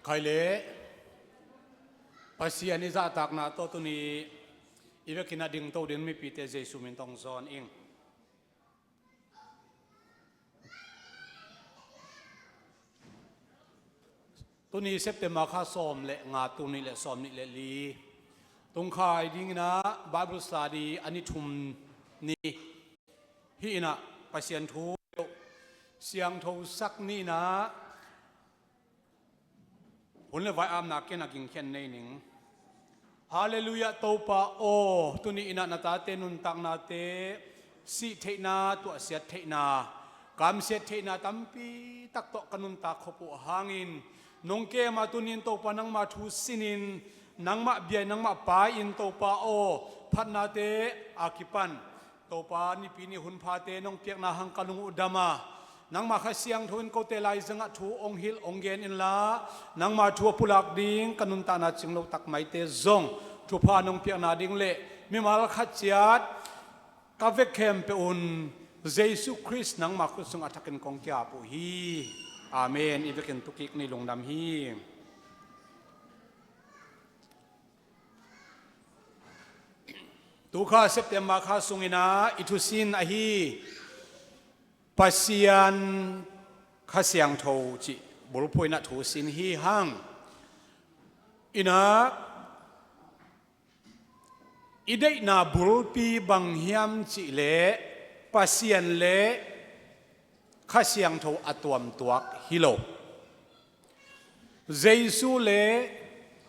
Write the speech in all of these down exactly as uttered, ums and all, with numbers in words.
Khai le Pasian i zahtakna tawh tuni i vekin a dingto ding mipite Jesu min tawh zawn ing. Tuni September kha sawm le nga, tuni le sawm nih le li tungkhai dinginah Bible study a ni thum ni hi inah Pasian thu siangthosak ni inah hun le vai apna ken a gingkhian nei ning. Halleluiah, Topa aw, tuni inah na tate nuntaknate sih theihna, tuahsiat theihna, kamsiat theihna tampi tak tawh ka nuntak khop uh hangin nong kem a, tuni in Topa nangma thu sinin, nangmah bia-in, nangmah pai-in Topa aw, phatnate a kipan Topa nipi ni hun phate nong piakna hang ka lung uh dam a, nangmah Kha Siangtho in kote laizangah thu hong hilh hong gen inla, nangmah thu a pulak ding ka nuntakna cinglo tak maite zong thupha nong piakna ding le mimal khat ciat ka vek khempeuh un Jesu Khrist nangmah khut sungah thakin kong kiap uh hi. Amen. I vekin tukik ni, lungdam hi. Tukha September kha sunginah i thusin ahi Pasian Kha Siangtho cih bulphuh inah thusin hi hang. Inah i deihna bulpi bang hiam cihleh Pasian le Kha Siangtho a tuamtuak hi lo. Jesu le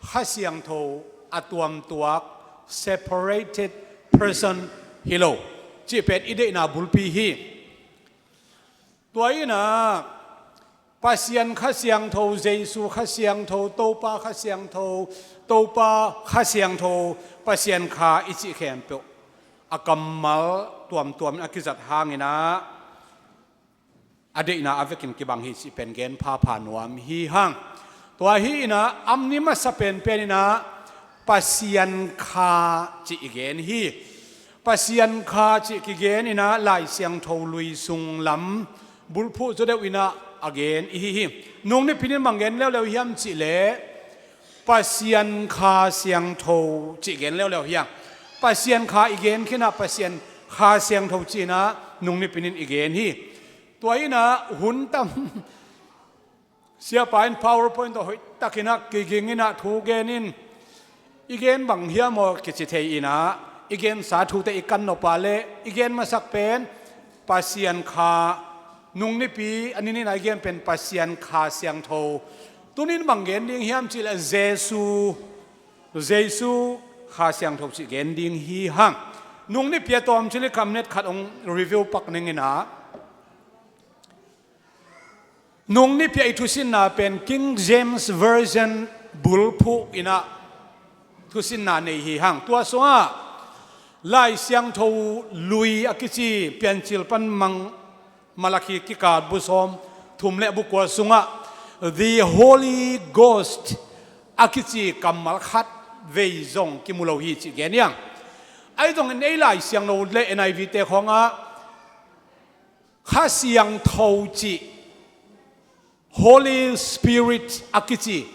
Kha Siangtho a tuamtuak, separated person hi lo cih pen i deihna bulpi hi. Tua inah Pasian Kha Siangtho, Jesu Kha Siangtho, Topa Kha Siangtho, Topa Kha Siangtho, Pasian Kha i cih khempeuh a kammal tuamtuam in a kizat hanginah a deihna a vekin kibang hi cih pen gen phapha nuam hi hang. Tua hi inah amni masa penpen inah Pasian Kha cih i gen hi. Pasian Kha cih kigen inah Lai Siangtho lui sung lam bulphuh zaw deuh inah a gen i hi hi. Nung nipi nin bang gen leuleu hiam cihleh Pasian Kha Siangtho cih gen leuleu hi hang. Pasian Kha i gen khinah Pasian Kha Siangtho cih inah nung nipi nin i gen hi. Tua inah hun tam siapa in PowerPoint tawh hoihtak inah kiging inah thu gen in, i gen bang hiam aw kici thei inah i gensa thute i kan nop a le i gen masak pen Pasian Kha, nung nipi a ni ni inah i gen pen Pasian Kha Siangtho. Tunin bang gen ding hiam cihleh Jesu, Jesu Kha Siangtho cih gen ding hi hang. Nung nipi a tawm cil i kamnet khat hong review pak ning inah nung nipi a i thusinna pen King James Version bulphuh inah thusinna nei hi hang. Tua sungah Lai Siangtho lui a kici Piancil pan mang Malakhi kikal bu sawm thum le bu kua sungah The Holy Ghost a kici kammal khat vei zong kimu lo hi cih gen hi hang. Ahi zongin ei Lai Siangtho le NIV te khawngah Kha Siangtho cih Holy Spirit a kici,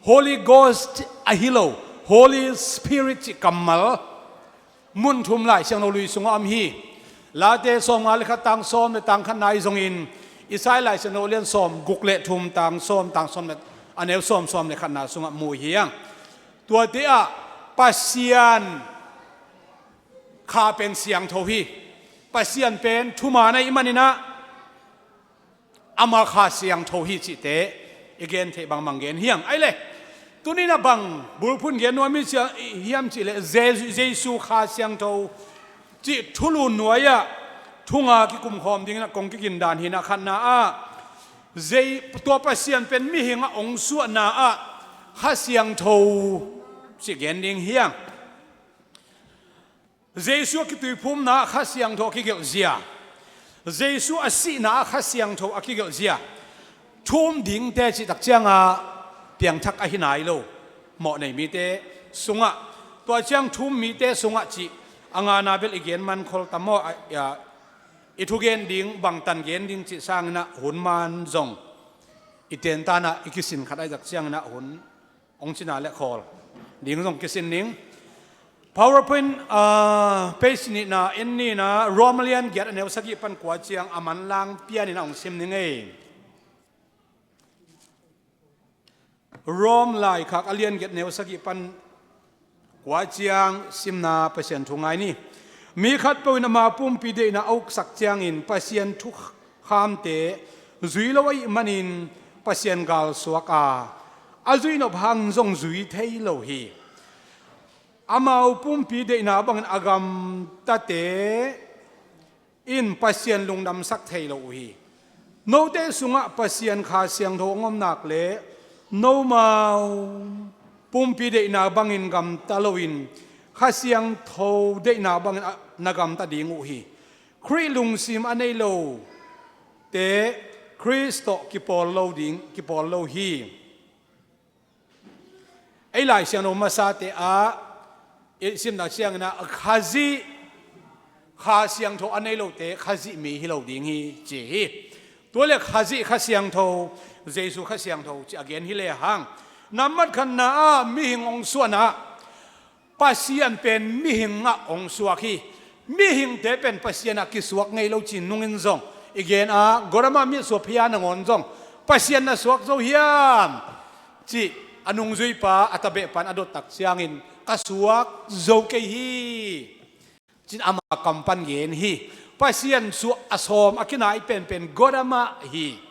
Holy Ghost ahi lo, Holy Spirit cih kammal mun thum Lai Siangtho lui sungah om hi. Late sawmnga le khat tang sawm le tang khatna ahi zongin Isai Lai Siangtho lian sawm guk le thum tang sawm, tang sawm le a neu sawm, sawm le khatna sungah mu hi hang. Tuate ah Pasian Kha pen siangtho hi. Pasian pen thuman ahih maninah ama Kha Siangtho hi cihte i gen theih bangbang gen hi hang. Ahi le, tuninah bang bulphuh in gen nuam hi cia-, hiam cihleh Je-, Jesu Kha Siangtho cih thulu nuai-ah thunga kikumkhawm dinginah kong kigindan hinah khatna ah Je-, tua Pasian pen mihingah hong suahna ah Kha Siangtho cih gen ding hi hang. Jesu a kituiphumna ah Kha Siangtho a kigelh zia, Jesu a sihna ah Kha Siangtho a kigelh zia, thu um dingte cihtak cianga piangthak ahi nai lo. Mawhnei mite sungah, tua ciang thu um mite sungah cih a ngana bel i gen mankhol tam maw, a, a, i thugen ding bangtan gen ding cih sanginah hun man zong I tentan ah i kisin khat ahih tak ciangin ah hun hong cina le khawl ding zong kisin ning. PowerPoint, ah, page nihna en ni in ah, Rom a lian giat a neu sagih pan kua ciang a manlang pian in ah hong sim ning ei. Rom laikhak a lian giat neu sagih pan kua ciang simna Pasian thu ngai ni. Mi khatpeuh in ama pumpi deihna a uksak ciangin Pasian thukhamte zui lo ahih manin Pasian galsuak a, a zuihnop hangin zong zui thei lo hi. Amau pumpi deihna bangin a gamtate in Pasian lungdamsak thei lo uh hi. Note sungah Pasian Kha Siangtho hong om nak leh nomau pumpi deihna bangin gamta loin Kha Siangtho deihna bangin a, na gamta ding uh hi. Khrih lungsim a nei lote Khrist tawh kipawl lo ding, kipawl lo hi. Ei Lai Siangtho masate ah i simna ciangin ah Khazih Kha Siangtho a nei lote Khazih mi hi lo ding hi ci hi. Tua le Khazih Kha Siangtho, Jesu Kha Siangtho ci a gen hi lehang, nambat khatna ah mihing hong suahna ah Pasian pen mihing ah hong suak hi. Mihingte pen Pasian ah kisuak ngei lo ci nungin zong i gen a, Gotama miat suah phei a nangawn zong Pasian na suak zo hiam cih a nungzuipa, a tabehpa in a dot tak ciangin ka suak zo kei hi, ci-in ama kam pan gen hi. Pasian suah a sawm a kinai penpen Gotama hi.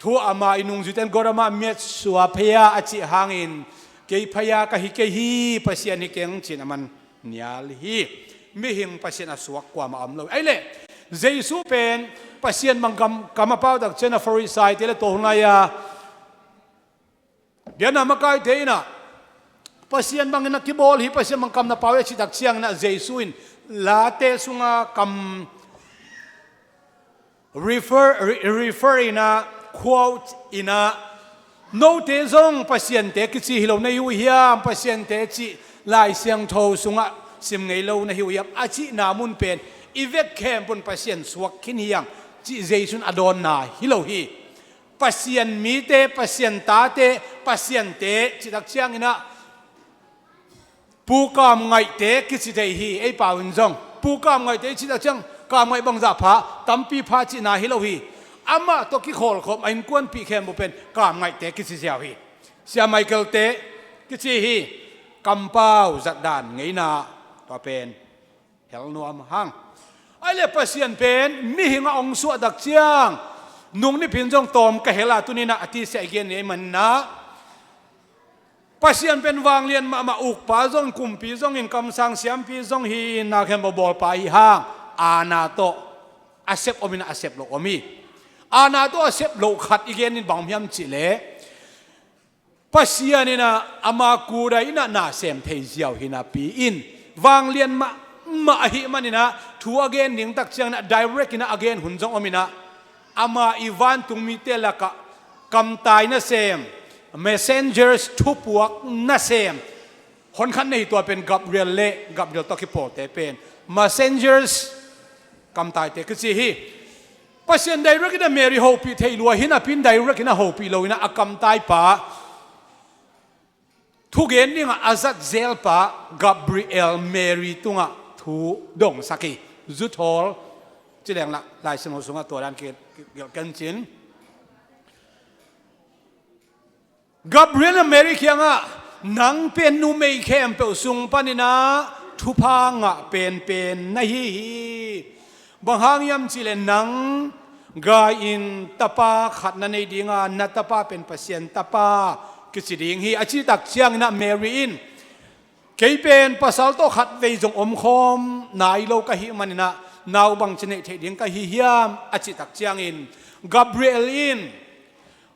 Thu ama i nungzuite in Gotama miat suah phei a a cih hangin kei phei a ka hi kei hi, Pasian hi keng ci-in a man nial hi. Mihing Pasian a suak kuamah a om lo. Ei leh Jesu pen Pasian bang kam, kam a pau tak ciangin ah Farisaite le tua hun lai-a biakna makaite in ah Pasian bangin a kibawl hi, Pasian bang kam na pau hi a cih tak ciangin ah Jesu in Late sunga kam refer, re-, refer in ah, quote in ah, note zong pasiante kici hi lo na hi uh hiam, Pasiante cih Lai Siangtho sungah sim ngei lo na hi uh hiam a cihna mun pen i vek khempeuh in Pasian suak khin hi hang cih Jesu in a dawnna hi lo hi. Pasian mite, Pasian tate, Pasiante cih tak ciangin ah Pu Kam Ngaihte kici thei hi, ei pau in zong. Pu Kam Ngaihte i cih tak ciang, Kam Ngaih bangzah pha, tampi pha cihna hi lo hi. Amah tawh kikhawlkhawm a innkuanpih khempeuh pen Kam Ngaihte kici ziau hi. Sia Michael te kici hi, kampau zatdan ngeina, tua pen hel nuam hang. Ei leh Pasian pen mihing ah hong suah tak ciang, nung nipin zong tawm ka hel a, tuni-in ah a tisa i gen ni ahih manin ah, Pasian pen vanglian mahmah, ukpa zong, kumpi zongin, kamsang siampi zong hi, na khempeuh bawlpa hi hang, aana tawh a sep om in ah a sep loh om hi. Aana tawh a sep loh khat i gen in bang om hiam cih leh, Pasian in ah ama kudai in ah na sem thei ziau hi napi-in, vanglian mahmah ahih manin ah thu a gen ding tak ciangin ah direct in ah a gen hun zong om in ah, ama i vantung mite lakah kamtai nasem, messengers, thupuak nasem honkhat na hi, tua pen Gabriel le Gabriel tawh kipawlte pen messengers, kamtaite kici hi. Pasian direct in ah Mary hopih theih lua hi napi-in direct in ah hopih lo in ah a kamtaipa, thugen dingah a zat zelpa Gabriel Mary tungah thu dongsak hi. Zuthawl ci leng lah Lai Siangtho sungah tua dan ki, ki, kigelh kencin. Gabriel in Mary kiangah, nang pen numei khempeuh sung panin ah thupha ngah penpen na hi hi. Bang hang hiam cih leh nang gai-in tapa khat na nei ding a, na tapa pen Pasian tapa kici ding hi, a cih tak ciangin ah Mary in, kei pen pasal tawh khatvei zong omkhawm nai lo ka hih manin ah nau bangci neih theih ding ka hi hiam, a cih tak ciangin Gabriel in,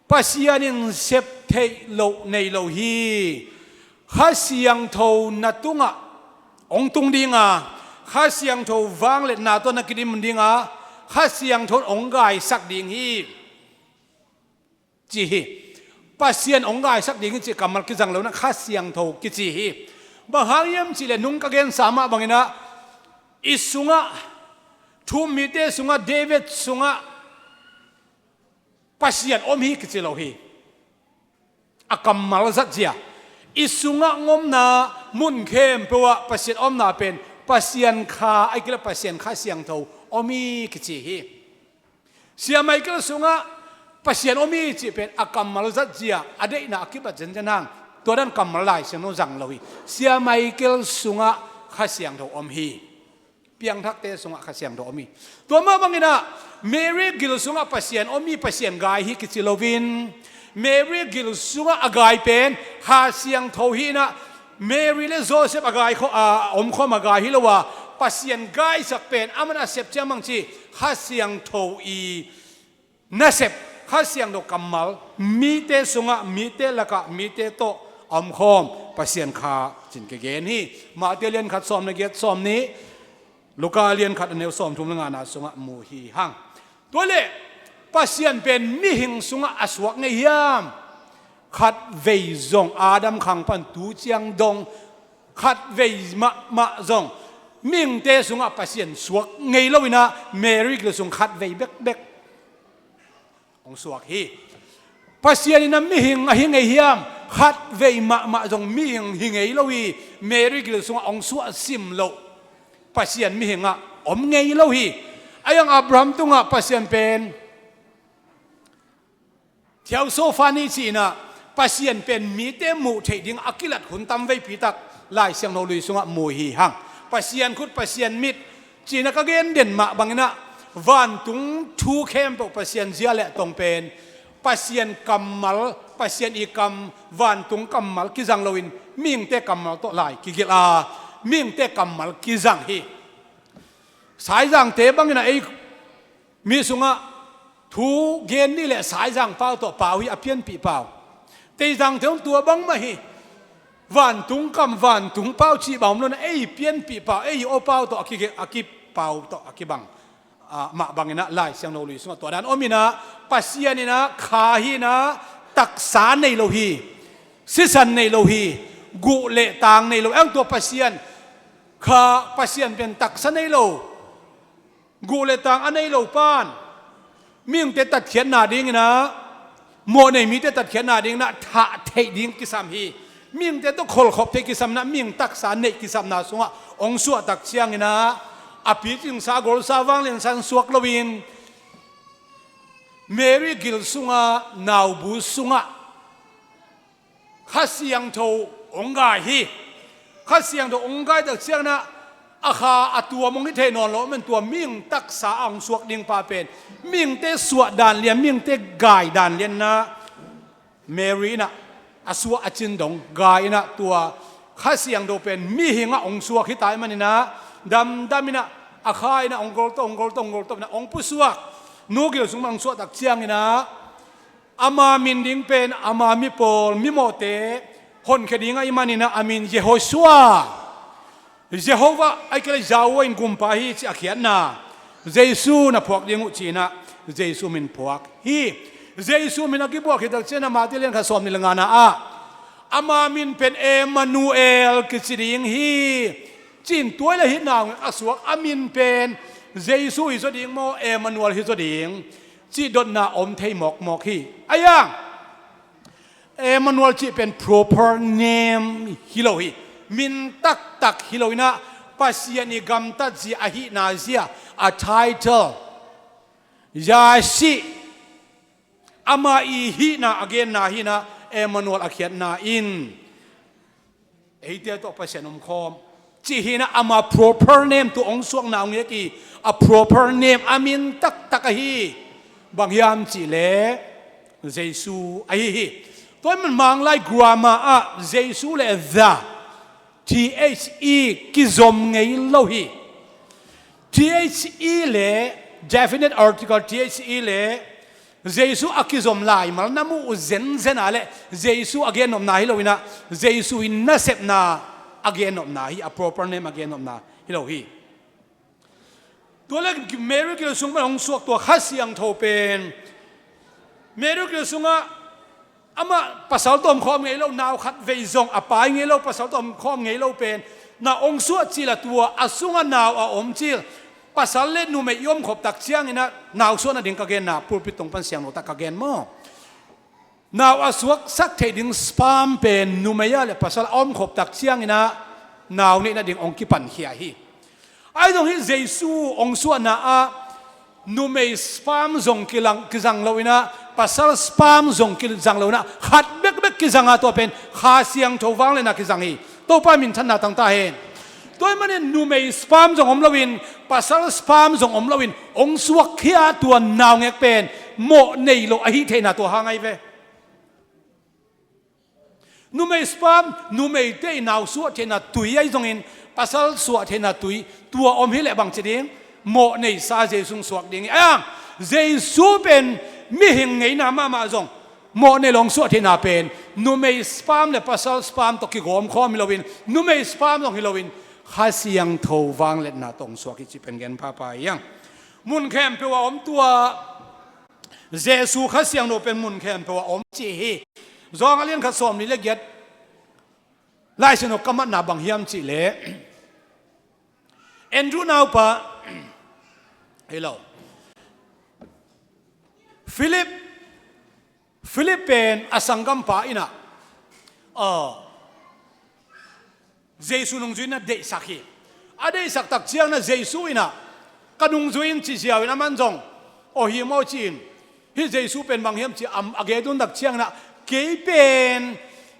Pasian in sep theih loh nei lo hi. Kha Siangtho na tungah hong tung ding a, Kha Siangtho vangliatna tawh na kidim ding a, Kha Siangtho in hong gaisak ding hi, ci hi. Pasian hong gaisak ding hi cih kammal kizang lo in ah Kha Siangtho kici hi. Bang hang hiam cih leh nung ka gensa mah bangin ah, i sungah, thu-um mite sungah, David sungah Pasian om hi kici lo hi. A kammal zat zia. I sungah ngomna mun khempeuh ah Pasian omna pen Pasian kha, a kila Pasian Kha Siangtho om hi kici hi. Sia Michael sungah Pasian om hi cih pen a kammal zat zia, a deihna a kibat zenzen hang. Tua dan kammal Lai Siangtho zang lo hi. Sia Michael sungah Kha Siangtho om hi. Piangthakte sungah Kha Siangtho om hi. Tua mah banginah Mary gil sungah Pasian om hi, Pasian gai hi kici loin, Mary gil sungah a gai pen Kha Siangtho hi inah, Mary le Joseph a gai kho-, a omkhawm a gai hi lo a, Pasian gaisak pen, aman a sep ciang bang ci, Kha Siangtho i nasep, Kha Siangtho kammal mite sungah, mite lakah, mite tawh a omkhawm Pasian kha cin kigen hi. Matthai lian khat sawm le giat, sawm nih, Luka lian khat a neu sawm thum le ngana sungah mu hi hang. Tua leh Pasian pen mihing sungah a suak ngei hiam? Khatvei zong Adam khang pan tu ciang dong khatvei mahmah zong mihingte sungah Pasian suak ngei lo inah Mary gil sung khatvei bekbek hong suak hi. Pasian inah mihing a hi ngei hiam? Khatvei mahmah zong mihing hi ngei lo hi. Mary gil sungah hong suah sim loh Pasian mihingah om ngei lo hi. A iang Abraham tungah Pasian pen theosophany ci inah Pasian pen mite muh theih ding a kilat hun tam veipi tak Lai Siangtho lui sungah mu hi hang. Pasian khut, Pasian mit ci inah ka gen den mah banginah vantung thu khempeuh Pasian zia le tong pen Pasian kammal, Pasian i kam, vantung kammal kizang loin mihingte kammal tawh lai kigelh a, mihingte kammal kizang hi. Saizangte banginah ei mi sungah thu gen ni le Saizang pau tawh pau hi, a pianpih pau. Teizangte hong tua bangmah hi. Vantung kam, vantung pau cih bang om lo inah ei pianpih pau, ei aw pau tawh a kige-, a kipau tawh a kibang, ah, mah banginah Lai Siangtho lui sungah tua dan om inah Pasian inah kha hi inah taksa nei lo hi. Sisan nei lo hi. Guh le tang nei lo. Ang tua Pasian kha, Pasian pen taksa nei lo, guh le tang a nei lo pan mihingte tatkhiatna dinginah, mawhnei mite tatkhiatna dinginah thah theih ding kisam hi. Mihingte tawh kholkhop theih kisam inah mihing taksa neih kisapna sungah hong suahtak cianginah a picingsa, a golsa, vangliansa in suak loin Mary gil sungah, naubu sungah Kha Siangtho hong gai hi. Kha Siangtho hong gaitak cianginah a kha a tuam hong hi thei nawn lo, a man tua mihing taksa a hong suak ding pa pen mihingte suah dan lian, mihingte gai dan lian inah Mary inah a suah a cin dong gai inah tua Kha Siangtho pen mihingah hong suak hi ta ahih maninah damdam inah a kha inah hong goltop, hong goltop, hong goltop inah hong pusuak. Nu gil sung mah hong suahtak cianginah ama min ding pen ama mipawl, mimawhte honkhia ding ahih maninah a min Yehoshua, Jehovah, ahih kei leh Yahweh in gumpa hi cih a khiatna, Jesu na phuak ding uh ci inah Jesu min phuak hi. Jesu min a kiphuak hi tak cianginah Matthai lian khat sawm nih le ngana ah ama min pen Emmanuel kici ding hi ci-in tua hi leh hih nau a suak, a min pen Jesu hi zaw ding maw, Emmanuel hi zaw ding cih dotna om thei mawkmawk hi. A iang Emmanuel cih pen proper name hi lo hi. Min taktak hi lo inah Pasian i gamtat zia, ahihna zia, a title, zia sih, ama i hihna a genna hi inah Emmanuel a khiatna in eite tawh Pasian omkhawm cih hi inah ama proper name, tua hong suakna hong nget i a proper name, a min taktak ahi bang hiam cih leh Jesu ahi hi. Tua ahih man Manglai grammar ah Jesu le the, T H E kizom ngei lo hi. T H E le definite article, T H E le Jesu a kizom laimal na muh uh zenzen a leh Jesu a gennopna hi lo inah Jesu i nasepna a gennopna hi, a proper name a gennopna hi lo hi. Tua leh Mary gil sung pan hong suak tua Kha Siangtho pen Mary gil sungah amah pasal tawh omkhawm ngei lo, nau khatvei zong a pai ngei lo, pasal tawh omkhawm ngei lo pen na hong suah cil a, tua a sungah nau a om cil Pasal le numei i omkhop tak ciangin ah nau suah nading ka genna pulpit tung pan siangtho tak ka gen maw? Nau a suaksak theih ding sperm pen numei ah le pasal a omkhop tak ciangin ah nau neih nading hong kipankhia hi. Ahi zong hih Jesu hong suahna ah numei sperm zong kilang, kizang lo in ah, pasal sperm zong kizang lo in ah, khat bekbek kizang a, tua pen Kha Siangtho vangliatna kizang hi. Topa minthanna tangta hen. Tua ahih manin numei sperm zong om loin, pasal sperm zong om loin hong suakkhia tua naungek pen mawh nei lo ahih theihna tua hang ahi ve. Numei sperm, numeite i nau suah theihna tui ahi zongin, pasal suah theihna tui tua om hi leh bangci ding? Mawh neisa Jesu hong suak ding hi. Ahi hang Jesu pen mihing ngeina mahmah zong mawh nei lo hong suah theihna pen numei sperm le pasal sperm tawh kigawmkhawm hi loin, numei sperm zong hi loin, Kha Siangtho vangliatna tawh hong suak hi cih pen gen phapha hi hang. Mun khempeuh a om tua Jesu Kha Siangtho pen mun khempeuh a om cih hi. Johan a lian khat sawmli le giat Lai Siangtho ka matna bang hiam cih leh, Andrew naupa, hi lo, Philip, Philip pen a sanggampa in ah, aw, Jesu nungzui in ah deihsak hi. A deihsak tak ciangin ah Jesu in ah, "Ka nungzui in," ci ziau in, aman zong, "Aw, hi maw," ci-in, hih Jesu pen bang hiam ci a, a gen dun tak ciangin ah, "Kei pen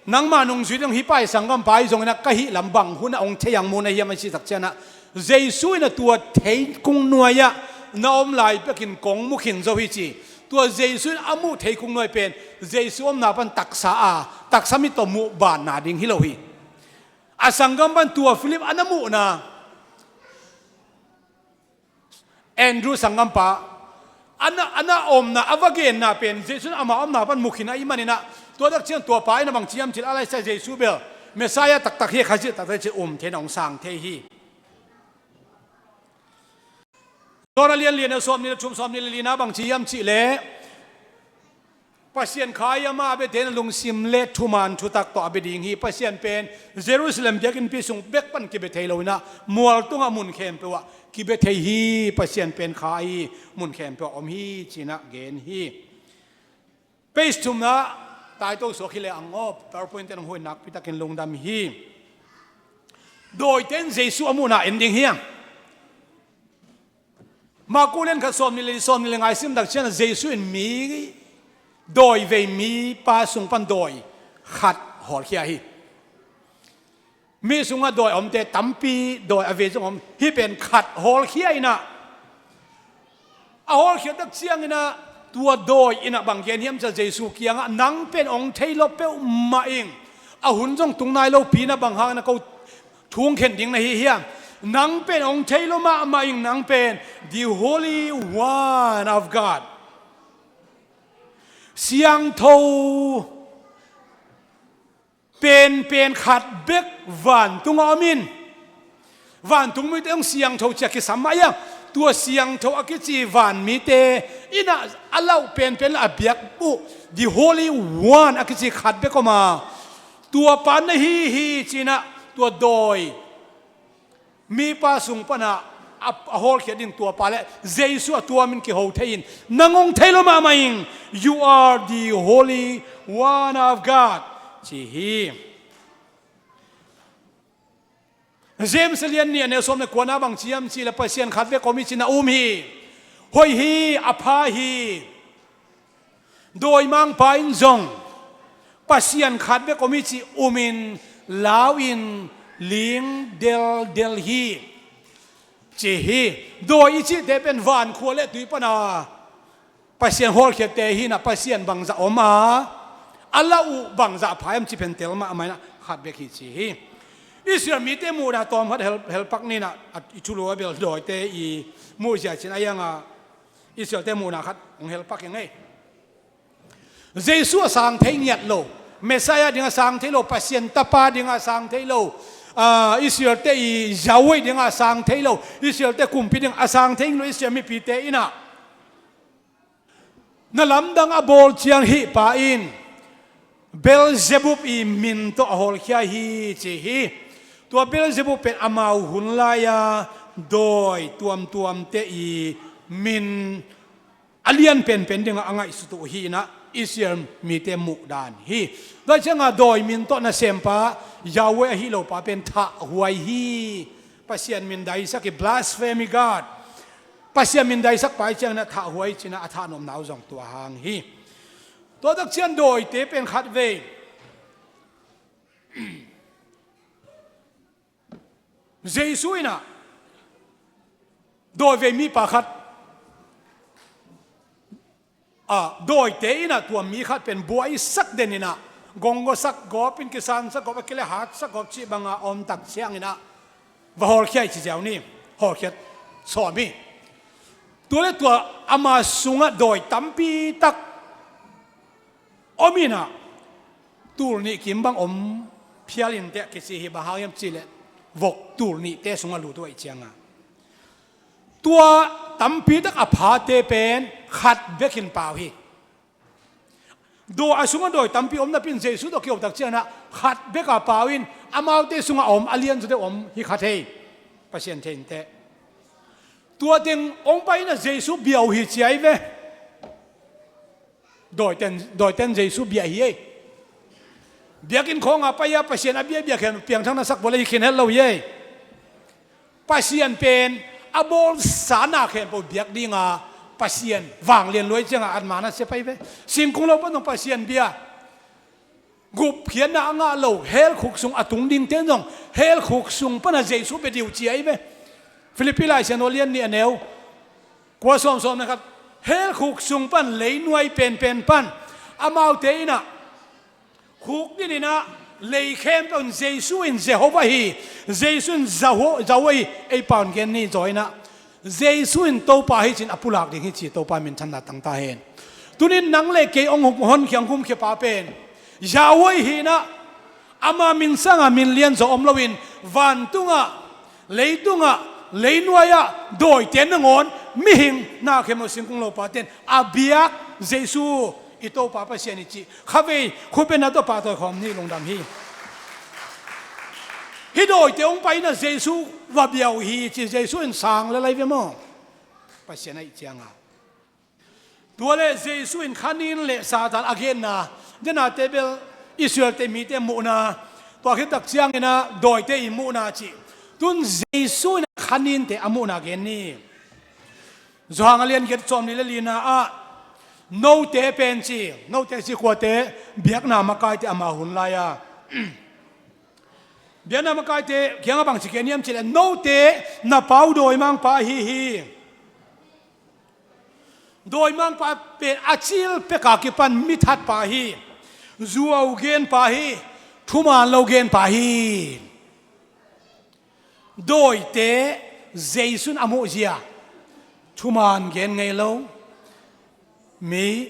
nangma nungzui ding hih pa i sanggampa hi zongin ah ka hih lam bang hun ah hong thei hang mu na hiam?" a cih tak ciangin ah, Jesu in ah, "Tua theikung nuai ah na om lai pekin kong mu khin zo hi," ci. Tua Jesu in a muh theikung nuai pen Jesu omna pan taksa a, taksa mit tawh muh banna ding hi lo hi. A sanggam pan tua Philip a na muhna, Andrew sanggampa, a na, a na omna, a va genna pen Jesu in ama omna pan mu khin ahih manin ah, tua tak ciang tua pa in ah bang ci hiam cih leh, a lai sa Jesu bel Messiah taktak hi, Khazih taktak hi ci-in um thei in ah hong sang thei hi. Johan a lian li, a neu sawmnih le thum, sawmnih le lina bang ci hiam cih leh, Pasian Kha hi, amah a biate in ah lungsim le thuman thutak tawh a bia ding hi. Pasian pen Jerusalem biakinnpi sung bek pan kibia thei lo in ah, mual tungah mun khempeuh ah kibia thei hi. Pasian pen Kha hi, mun khempeuh ah om hi, ci-in ah gen hi. Page thumna, tai to suak hi leh ang aw, PowerPoint te nong huai nakpi takin lungdam hi. Dawite in Jesu a muhna en ding hi hang. Marku lian khat sawmnih le, sawmnih le nga i sim tak ciang ah Jesu in mi, dawi vei mipa sung pan dawi khat hawlkhia hi. Mi sungah dawi a omte tampi, dawi a vei zong om, hih pen khat hawlkhia in ah, a hawlkhia tak ciangin ah, tua dawi in ah bang gen hiam cih leh Jesu kiangah, "Nang pen hong thei lo peuhmah ing, a hun zong tung nai lopi in ah bang hangin ah ko thu hong khen ding na hi hiam? Nang pen hong thei lo mahmah ing, nang pen the Holy One of God, Siangtho penpen khat bek vantungah om in." Vantung mite hong siangtho ci-a kisam mah hi a, tua siangtho a kici van mite in ah a lauh penpen le a biak uh, the Holy One a kici khat bek om a, tua pa na hi hi, ci-in ah tua dawi mipa sung pan ah a, a hawlkhia ding tua pa le Jesu a tua min kiho thei in, "Nang hong thei lo mahmah ing, you are the Holy One of God," ci hi. James a lian nih, a neu sawm le kuana bang ci hiam cih leh, Pasian khat bek om hi ci-in a um hi. Hoih hi, a pha hi. Dawimangpa in zong Pasian khat bek om hi ci-in um in, lau in, ling deldel hi, ci hi. Dawi i cihte pen van khua le tui pan a Pasian hawlkhiate hi-in ah, Pasian bangzah om a, a lauh uh bangzah pha hiam cih pen tel mahmah in ah, khat bek hi ci hi. Israel mite muhna tawm khat hel, helpak ni in ah, a, i thulu a bel dawite i muhzia ci-in a, a hi hang a Israelte muhna khat hong helpak ing ei. Jesu a sang thei ngiat lo, Messiah ding a sang thei lo, Pasian Tapa ding a sang thei lo, a, Israelte i Yahweh ding a sang thei lo, Israelte kumpi ding a sang thei lo, Israel mipite in ah, na lamdang a bawl ciang hih pa in Beelzebub i min tawh a hawlkhia hi ci hi. Tua Beelzebub pen amau hun lai-a dawi tuamtuamte i min a lian penpen dingah a ngaihsut uh hi inah Israel mite muhdan hi. Tua ciangah dawi min tawh nasempa Yahweh ahi lopa pen thahhuai hi. Pasian min daisak hi, blasphemy God. Pasian min daisak pai cianginah thahhuai cinah a thahnopna uh zong tua hang hi. Tua tak ciang dawite pen khat vei Jesu inah dawi vei mipa khat, a, dawite inah tua mi khat pen buaisak den inah gonggosak gawp in kisansak gawp a kile hatsak gawp cih banga om tak cianginah va hawlkhia i ci ziau ni. Hawlkhiat sawm hi. Tua le tua ama sungah dawi tampi tak om inah tul nih kim bang om phial in teh kici hi. Bang hang hiam cihleh vok tul nihte sungah lut uh ahih cianga tua tampi tak a phate pen khat bekin pau hi. Dawi a sungah dawi tampi om napi in Jesu tawh kiho tak cianginah khat beka pau in amaute sungah a om a lianzawte om hi kha thei. Pasian thei in teh tua teng hong pai inah Jesu bia uh hi ci ai ve. Dawiten, dawiten Jesu bia hi ei. Biakinn khawnga pai-a Pasian a biabia khen piangthak na sak bawle hi khin het lo hi ei. Pasian pen a bawlsa na khempeuh biak dinga Pasian vanglian luai cianga atma na sia pai ve. Singkung lo pan zong Pasian bia. Gupkhiatna a ngah lo hell khuk sung a tung dingte in zong hell khuk sung pana Jesu bia diu ci ai ve. Philippi Lai Siangtho lian nih a neu kua sawmsawm na khat, hell khuk sung pan leinuai penpen pan amaute inah khuk din inah lei khempeuh in Jesu in Jehovah hi, Jesu in Zaho-, Zaho hi, ei pau in gen ni zaw inah Jesu in Topa hi cin a pulak ding hi ci Topa minthanna tang ta hen. Tunin nang le kei hong hon khiang humkhia pa pen Yahweh hi inah ama min sanga min lianzaw om loin vantungah, leitungah, leinuai-ah dawite nangawn mihing na khempeuh singkung lopaten a biak Jesu i Topa Pasian hi cih khavei khutbetna tawh pahtawi khawm ni. Lungdam hi. Hih dawite hong pai inah Jesu va bia uh hi ci Jesu in sang le lai ve maw? Pasian ahih cianga tua le Jesu in khanin le Satan a genna, dena table Israel-te mite muhna, tua khit tak cianginah dawite i muhna cih tun Jesu in khaninte a muhna gen ni. Johan a lian giat sawm nih le lina ah note pen ci, note ci kuate, biakna makaite ama hun lai-a biakna makaite kiangah bang ci gen hiam cihleh note na pau dawimangpa ahi hi. Dawimangpa pen a cil peka kipan mithatpa hi, zuau genpa hi, thuman lo genpa hi. Dawite Jesu in a muhzia thuman gen ngei lo, mi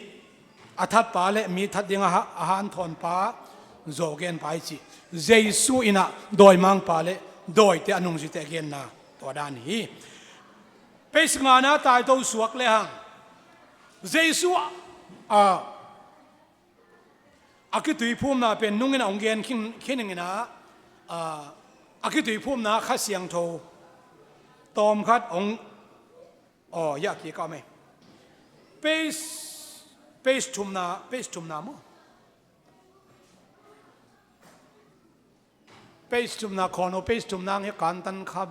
a thatpa le mi that ding a ha-, a hanthawnpa, zaw genpa hi ci. Jesu inah dawimangpa le dawite a nungzuite a genna tua dan hi. Page ngana taito suak lehang Jesu a, a kituiphumna pen nungin a hong gen khin, khin inginah, a, a kituiphumna Kha Siangtho tawmkhat hong, aw, ya kikau mei. Page, page thumna, page thumna maw? Page thumna khawn uh, page thumna ang hi kantan kha.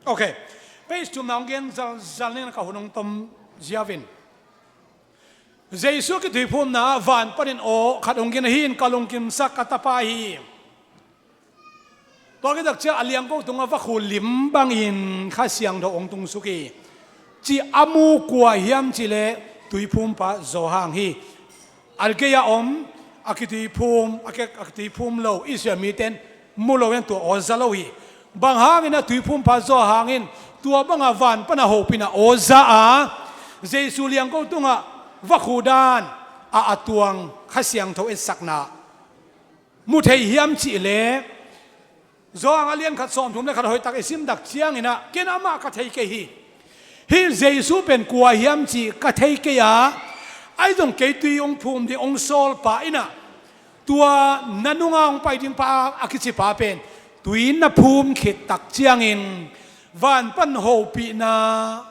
Ok. Page thumna ang gen zal, zal ning ka hun hong tom ziau in. Jesu kituiphumna ah van panin aw khat hong gen hi in, ka lungkimsak ka tapa hi. Tua kitak ciang a liangko tungah vakhu lim bangin Kha Siangtho hong tungsuk hi. Ci a mu kua hiam cihleh tuiphumpa Johan hi. A gei-a om, a kituiphum, a ke-, a kituiphum lo Israel mite in mu lo in tua aw za lo hi. Bang hangin a tuiphumpa Johan in tua banga van pana hopihna aw za a, Jesu liangko tungah vakhu dan a, a tuang Kha Siangtho etsakna mu thei hiam cihleh, Johan a lian khat sawmthum le khat hoihtak i sim tak cianginah ken amah ka thei kei hi. Hih Jesu pen kua hiam cih ka thei kei a, ahi zong kei tui hong phum ding hong sawlpa inah tua na nunga hong pai dingpa a kicipa pen tui na phum khit tak ciangin van pan hopihna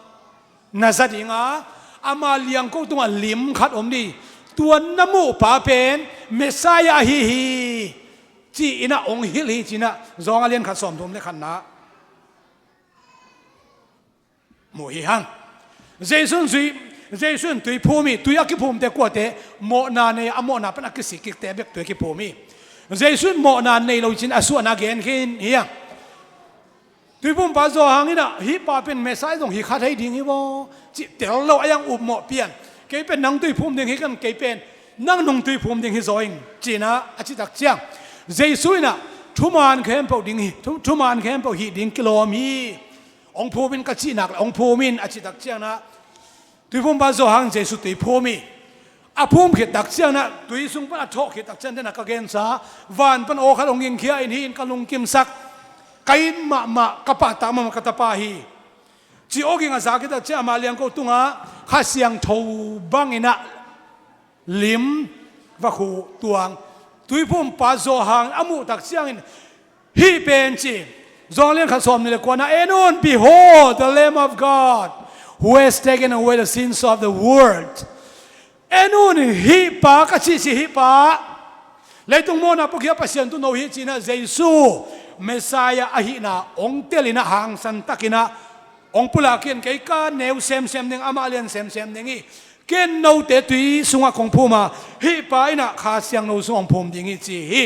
na za ding a, ama liangko tungah lim khat om ding, tua na muhpa pen Messiah ahi hi, ci-in ah hong hilh hi, ci-in ah Johan a lian khat sawmthum le khatna mu hi hang. Jesu in zui, Jesu in tui phum hi, tui a kiphumte kuate, mawhna nei a, mawhna pan a kisik kikte bek tui a kiphum hi. Jesu in mawhna nei lo ci-in a suahna gen khin hi hang. Tuiphumpa Johan in ah, hih pa pen Messiah zong hi kha thei ding hi vaw, cih tel lo a, a upmawh pian. Kei pen nang tui phum ding hi keng, kei pen nang nung tui phum ding hi zaw ing, ci-in ah a cih tak ciang, Jesu in ah, thuman khempeuh ding hi, thu-, thuman khempeuh hih ding kilawm hi. Hong phum in ka cih nak leh hong phum in, a cih tak ciangin ah, Tuiphumpa Johan Jesu tui phum hi. A phum khit tak ciangin ah, tui sung pan a thawh khit tak ciang, den a ka gensa, van pan aw khat hong gingkhia in, hih in ka lungkimsak, ka it mahmah, ka pahtak mahmah ka tapa hi, ci aw ging a za khit tak ciang, ama liangko tungah Kha Siangtho bangin ah lim va khuh tuang. Tuiphumpa Johan a muh tak ciangin, hih pen ci, Johan lian khat sawmnih le kuana, "En un, behold the Lamb of God, who has taken away the sins of the world." En un, hih pa ka cih, ci hih pa, leitung mawhna pawkhia Pasian tuuno hi, ci-in ah Jesu Messiah ahihna hong tel in ah, hangsan takin ah hong pulak in, kei ka neu semsem ding, amah lian semsem ding hi. Ken note tui sungah kong phum a, hih pa in ah Kha Siangtho sungah hong phum ding hi, ci hi.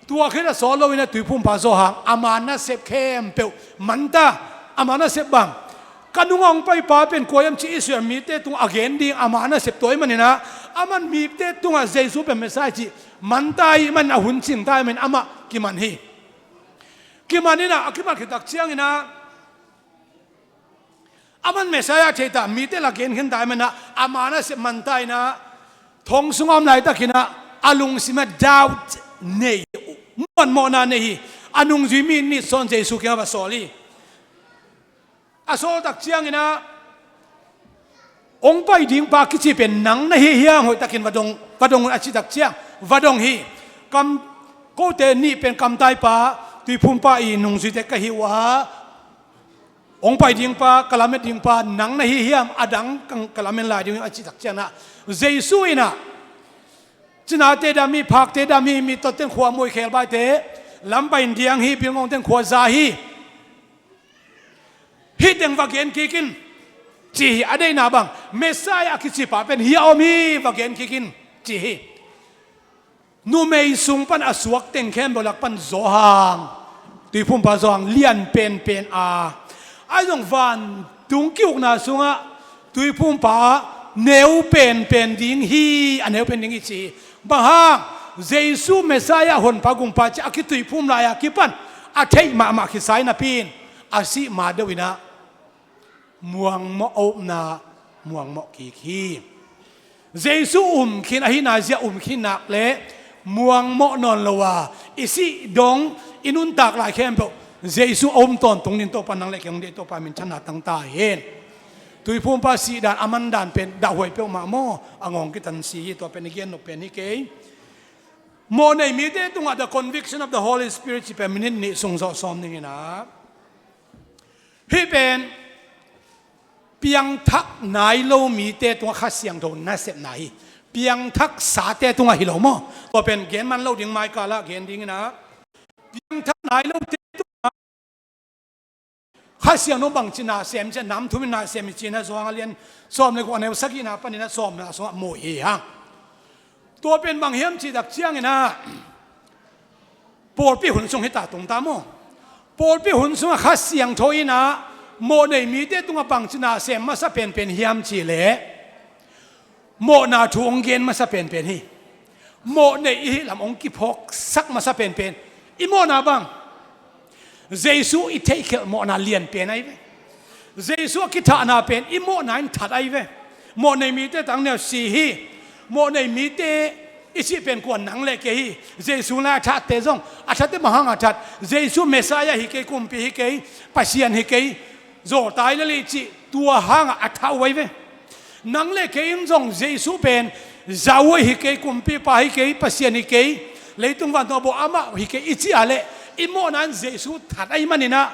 Tua khit a sawt lo-in ah Tuiphumpa Johan, ama nasep khempeuh man ta, ama nasep bang, ka nungah hong pai pa pen kua hiam cih Israel mite tungah a gen ding, ama nasep tua ahih manin ah, aman mite tungah Jesu pen Messiah cih man ta ahih manin, a hun cing ta ahih manin amah kiman hi. Kiman in ah, a kiman khit tak ciangin ah, aman Messiah thei ta, mite la gen khin ta ahih manin ah, ama nasep man ta in ah, thong sungah om laitakin ah, a lungsim ah doubt nei, muanmawhna nei hi. A nungzui mi nih sawn Jesu kiangah va sawl hi. A sawl tak ciangin ah, hong pai ding pa kici pen nang na hi hiam, hoihtakin va dong, va dong un, a cih tak ciang, va dong hi. Kam, kote nih pen kamtai pa, Tuiphumpa ii nungzuite ka hi uh a, hong pai ding pa, ka lamet ding pa nang na hi hiam, a dang ka, ka lamen lai ding uh hiam, a cih tak ciangin ah, Jesu in ah, cinate dam hi, phakte dam hi, mittaw ten khua muh hi, khelbaite lam pai in diang hi, bilngong ten khua za hi, hih teng va gen kik in, ci hi. A deihna bang, Messiah a kici pa pen hih a om hi, va gen kik in, ci hi. Numei sung pan a suak teng khempeuh lak pan Johan, Tuiphumpa Johan lian penpen a, ahi zong vantung ki-ukna sungah Tuiphumpa neu penpen ding hi, a neu pen ding hi, ci hi. Bang hang, Jesu Messiah, Honpa, Gumpa ci a kituiphum lai-a kipan a theih mahmah khit sa-in napi-in, a sih ma deuh in ah muangmawh a upna muangmawh kik hi. Jesu um khin ahihna zia um khin nak leh muangmawh nawn lo a, i sih dong, i nuntak lai khempeuh Jesu a um tawntung dingin Topa nang le kei hong deih, Topa minthanna tang ta hen. Tuiphumpa sih dan, a man dan pen dahhuai peuhmah maw, a ngawng kitan si hi, tua pen i gen nop pen hi kei. Mawhnei mite tungah the conviction of the Holy Spirit cih pen minute nih sung zawh sawm ning in ah. Hih pen piangthak nai lo mite tungah Kha Siangtho nasepna hi. Piangthak sate tungah hi lo maw. Tua pen gen man lo ding, maikal ah gen ding in ah. Piangthak nai lote tungah Kha Siangtho bangci nasem, ci-a nam thum in nasem hi, ci-in ah Johan a lian sawm le guk, a neu sagihna panin ah sawmna sungah mu hi hang. Tua pen bang hiam cih tak ciangin ah, pawlpi hun sung hi ta, tung ta maw. Pawlpi hun sungah Kha Siangtho in ah mawhnei mite tungah bangci nasem masa penpen hiam cih leh, mawhna thu hong gen masa penpen hi. Mawhnei i hih lam hong kiphawksak masa penpen. I mawhna bang, Jesu i theihkhelh mawhna lianpen ahi ve. Jesu a kithahna pen i mawhna in that ahi ve. Mawhnei mite tang neu si hi. Mawhnei mite i cih pen kua? Nang le kei hi. Jesu lai a thahte zong, a thahte bang hang a that? Jesu Messiah hi kei, kumpi hi kei, Pasian hi kei, zawltai le lei cih tua hangah a thah uh ahi ve. Nang le kei in zong Jesu pen Yahweh hi kei, kumpipa hi kei, Pasian hi kei, leitung vantung a bawl amah hi kei i cih a leh, I mawhna in Jesu that ahih manin ah,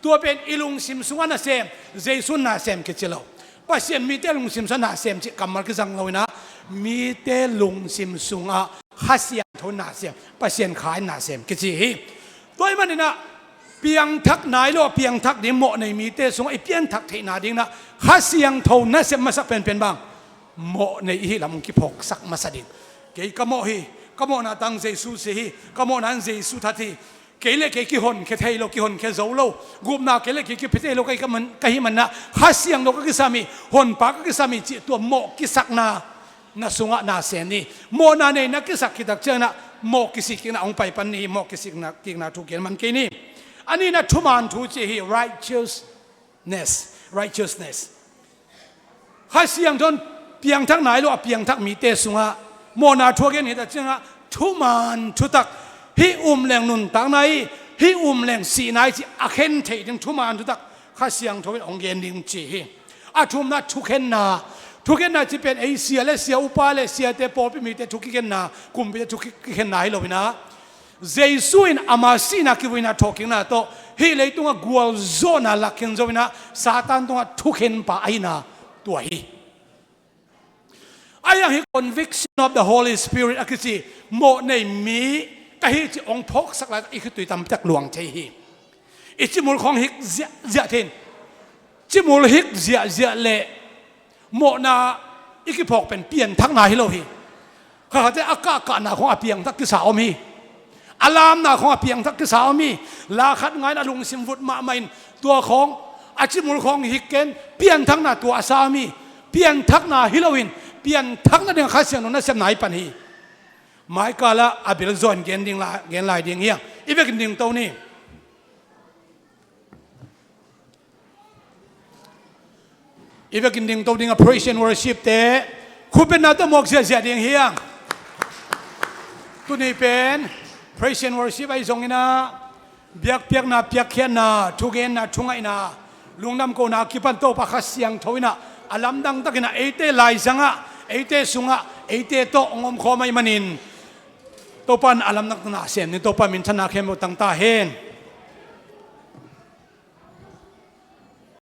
tua pen i lungsim sungah nasem, Jesu nasem kici lo. Pasian mite lungsim sungah nasem cih kammal kizang lo in ah, mite lungsim sungah Kha Siangtho nasem, Pasian Kha in nasem kici hi. Tua ahih manin ah, piangthak nai lo a piangthak ding mawh nei mite sungah i pianthak theihna dingin ah, Kha Siangtho nasep masak penpen bang, mawh nei i hih lam hong kiphawksak masa ding. Kei ka mawh hi, ka mawhna tang Jesu si hi, ka mawhna in Jesu that hi. Kei le kei kihonkhia thei lo, kihonkhia zo lo. Gupna kei le kei kipia thei lo ka hih man, ka hih manin ah, Kha Siangtho ka kisam hi, Honpa ka kisam hi cih tua mawh kisakna na sungah nasem ni. Mawhna nei na kisak khit tak ciangin ah, mawh kisik kikna hong pai pan ni, mawh kisik kikna thu gen man kei ni. A nihna thuman thu cih hi, righteousness, righteousness. Kha Siangtho in piangthak nai lo a piangthak mite sungah mawhna thu a gen khit tak ciangah, thuman thutak, hih um leng nuntakna hi, hih um leng sihna hi cih a khen theih ding thuman thutak Kha Siangtho in hong gen ding ci hi. A thumna thukhenna. Thukhenna cih pen ei sia le sia, upa le siate, pawlpi mite thu kikhenna, kumpite thu ki-, kikhenna hi lo in ah, Jesu in ama sihna kivuina thawhkikna tawh hih leitungah gualzawhna lakkhin zo in ah, Satan tungah thukhenpa ahihna tua hi. Ahi hang hih conviction of the Holy Spirit a kici, mawh nei mi ka hi cih hong phawksak laitak i khitui tampi tak luang thei hi. I cimul khawng hik ziahziah thei in, cimul hik ziahziah leh mawhna i kiphawk pen pianthakna hi lo hi. Khakhate a kahkahna khawng a piangthak kisa om hi. A lamna khawng a piangthak kisa om hi. La khat ngai in a lungsim vut mahmah in, tua khawng, a cimul khawng hik ken, pianthakna tua a sa om hi. Pianthakna hi lo in, pianthakna ding Kha Siangtho nasepna hi pan hi. Mai kalah a bil zaw in gen ding lai, gen lai ding hi hang. I vekin dingto ni. I vekin dingto ding a praise and worship te, khupetna tawh muak ziahziah ding hi hang. Tuni pen praise and worship ahi zongin ah, biakpiakna, piakkhiatna, thugenna, thungaihna, lungdam kohna kipan Topa Kha Siangtho in ah, a lamdang takin ah eite laizangah, eite sungah, eite tawh hong omkhawm ahih manin, Topa in a lamdang takin ah sem ni, Topa min thanna khempeuh tang ta hen.